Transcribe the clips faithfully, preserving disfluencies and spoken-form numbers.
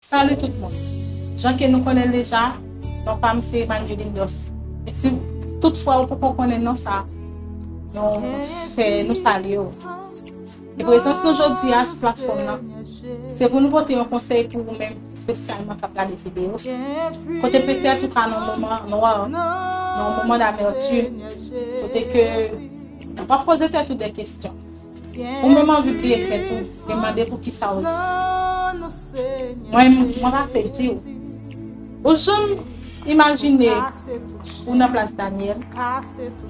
Salut tout moun. Jan ke nou konnen l deja, non pa m se Emmanuel Lindos. E si tout fwa ou poko konnen non sa, nou fè nou salye w. E prezans nou jodi a sou platfòm nan, se pou nou pote yon konsèy pou ou menm, espesyalman k ap gade videyo sa. Kote petèt ou ka nan yon moman nwa, nan yon moman damètim, kote ke w ap poze tèt ou de kesyon. Ou menm anvi bliye tèt ou e mande poukisa w egziste. Mwen, mwen pase di w, ou janm imajine ou nan plas Danyèl,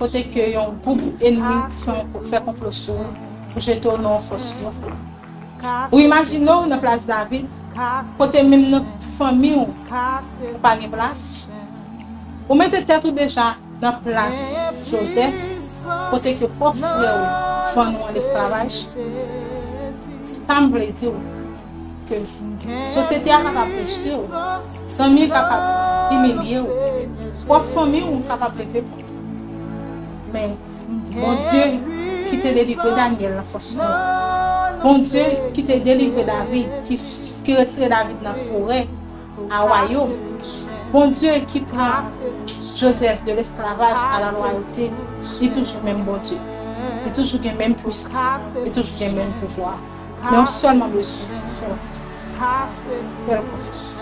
kote ke yon gwoup ènmi fè, fè konplo sou ou pou jete w nan yon fòs nwa. Ou imajine w nan plas David, kote menm nan fanmi w, ou pa gen plas. Ou mete tèt ou deja nan plas Jozèf, kote ke pwòp frè w vann ou an lesklavaj. Sa m vle di w, ke sosyete a kapab rejte w, zanmi kapab imilye w, pwòp fanmi w kapab leve kont ou. Men, Bondye ki te delivre Danyèl nan fòs nwa, Bondye ki te delivre David, ki, ki retire David nan forè a wayòm, Bondye ki pran Jozèf de lesklavaj a la lwayote, li toujou menm Bondye. Li toujou gen menm pwisans, li toujou gen menm pouvwa. Men w sèlman bezwen fè l konfyans. Fè l konfyans.